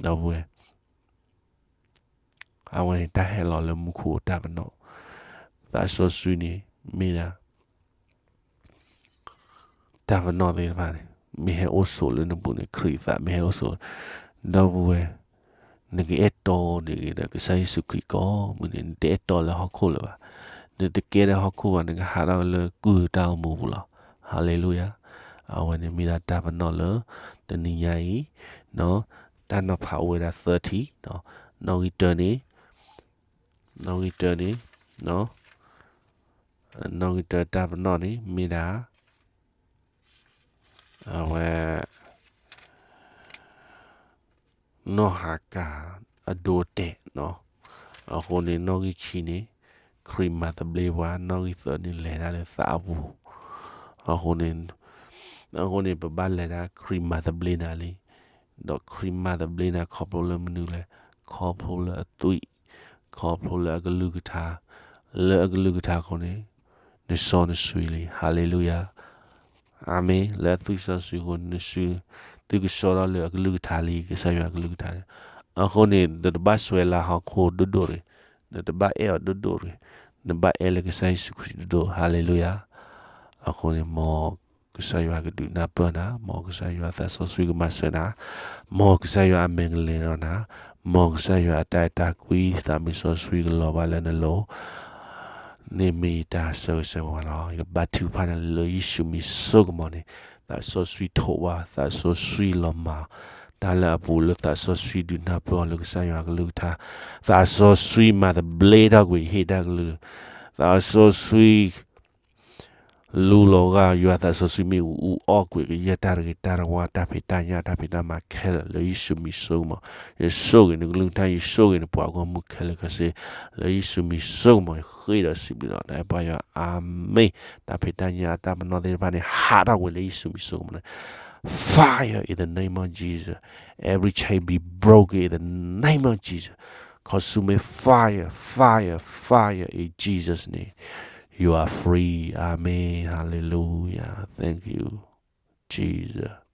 ဒီပုၢ်ဝဲၢ် အဝဲန့ၣ်တၢ်ဟဲလီၤလၢမူခိၣ်တၢ်ပနီၣ်, သးစီဆှံန့ၣ် မ့ၢ်ဒၣ် တၢ်ပနီၣ်သ့ၣ်တဖၣ်န့ၣ် မ့ၢ်ဟဲအိၣ်ဆိးလၢနပူၤန့ၣ် ခရံာ်သးမ့ၢ်ဟဲအိၣ်ဆိး, ဒီပုၢ်ဝဲၢ်, နကအဲၣ်တီန့ၣ်ဒီးကစၢ်ယ့ၣ်ၡူးခရံာ်ကိးမုၢ်နံၤ, နတအဲၣ်တီလၢဟီၣ်ခိၣ်လၢၤဘၣ်, နတကဲလၢဟီၣ်ခိၣ်ဘၣ်, နကဟးထီၣ်လၢကုၢ်တၢ်အိၣ်မူပူၤလီၤ. ဟၤလ့လူယၤ, အဝဲန့ၣ်မ့ၢ်ဒၣ်တၢ်ပနီၣ်လၢ တနံၤညါအံၤ, တၢ်နီၤဖးအိၣ်ဝဲဒၣ်သၢထံၣ်, နီၣ်ဂံၢ်တၢန့ၣ်, နီၣ်ဂံၢ်တၢန့ၣ်, နီၣ်ဂံၢ်တၢတၢ်ပနီၣ်န့ၣ် မ့ၢ်ဒၣ် အဝဲ နီၢ်ဟၤကၤ အဒိအတဲာ်နီၤ. အဃိန့ၣ် နီၣ်ဂံၢ်ခံန့ၣ် ခရံာ်မၤသဘျ့ပှၤ, နီၣ်ဂံၢ်သၢန့ၣ် လဲၤတၢ်လၢသးအပူၤ. အဃိန့ၣ်, အဃိန့ၣ် ပဘၣ်လဲၤဒၣ်ခရံာ်မၤသဘျ့နၤလံ. ဒီးခရံာ်မၤသဘျ့နၤခီဖျိလၢမနုၤလဲၣ်, ခီဖျိလၢအသွံၣ်, ခီဖျိလၢအကလုၢ်ကထါ, လၢအကလုၢ်ကထါအဃိန့ၣ် နစီနဆှံလံ. ဟါလ့လူယၤ. အၤမ့ၣ်. လၢအသွံၣ်စီဆှံအဃိ နစု, သုကစီထီၣ်လၢအကလုၢ်ကထါလံ, ကစၢ်ယွၤအကလုၢ်ကထါလံ. အဃိန့ၣ် နတဘၣ်စွဲလၢဟီၣ်ခိၣ်ဒိၣ်ဒိၣ်တဂ့ၤ, နတဘၣ်အဲၣ်အီၤဒိၣ်ဒိၣ်တဂ့ၤ, နဘၣ်အဲၣ်လၢကစၢ်ယ့ၣ်ၡူးခရံာ်ဒိၣ်ဒိၣ်. ဟါလ့လူယၤ. အဃိန့ၣ် မ်ကစၢ်ယွၤကဒုးနၢ်ပၢၢ်နၤ, မ်ကစၢ်ယွၤသးစီဆှံကမၤစၢၤနၤ, မ်ကစၢ်ယွၤအမဲာ်ကလဲၤဒီးနၤ, မ်ကစၢ်ယွၤအတၢ်အဲၣ်တၢ်ကွံ သးမုၢ်စီဆှံကလီၤဘၣ်လၢနလိၤ န့ၣ်မ့ၢ်ယတၢ်ဆၢဂ့ၤဆၢဝါလီၤ. ယကဘါထုကဖၣ်နၤလၢယ့ၣ်ၡူးမံၤစိကမီၤန့ၣ်, သးစီဆှံထိးဝါ, သးစီဆှံလီၤမၢ်, တၢ်လၢအပူၤလၢသးစီဆှံဒုးနၢ်ပၢၢ်အီၤလၢကစၢ်ယွၤအကလုၢ်ကထါ, သးစီဆှံမၤသဘျ့ထီၣ်ကွံာ်ယဟ့ၣ်တၢ်ကလုၢ်, သးစီဆှံ လူလီၤဂာ်ယွၤသးစီဆှံမ့ၣ်အူအီၣ်ကွံာ်ကယဲၢ်တၢ်တဂ့ၤတၢ်တဝါ တၢ်ဖံးတၢ်ညၣ် တၢ်ဖံးတၢ်မၤခဲလၢာ် လၢယ့ၣ်ၡူးမံၤစိကမီၤ. ယဆိၣ်ဂ့ၤနကလုၢ်ကထါ, ယဆိၣ်ဂ့ၤနပှၤဂီၢ်မုၢ်ခဲလၢာ်ခဲဆ့, လၢယ့ၣ်ၡူးမံၤစိကမီၤ ယဃ့ဒီးစံးဘျုးလီၤ. တၢ်အဲၣ်ပၢ်ယွၤ အၤမ့ၣ်. တၢ်ဖံးတၢ်ညၣ်အတၢ်ပနီၣ်သ့ၣ်တဖၣ်န့ၣ် ဟးထီၣ်ကွံာ်လၢယ့ၣ်ၡူးမံၤစိကမီၤန့ၣ် Fire in the name of Jesus. Every chain be broken in the name of Jesus. Consuming fire, fire, fire in Jesus' name. You are free. Amen. Hallelujah. Thank you, Jesus.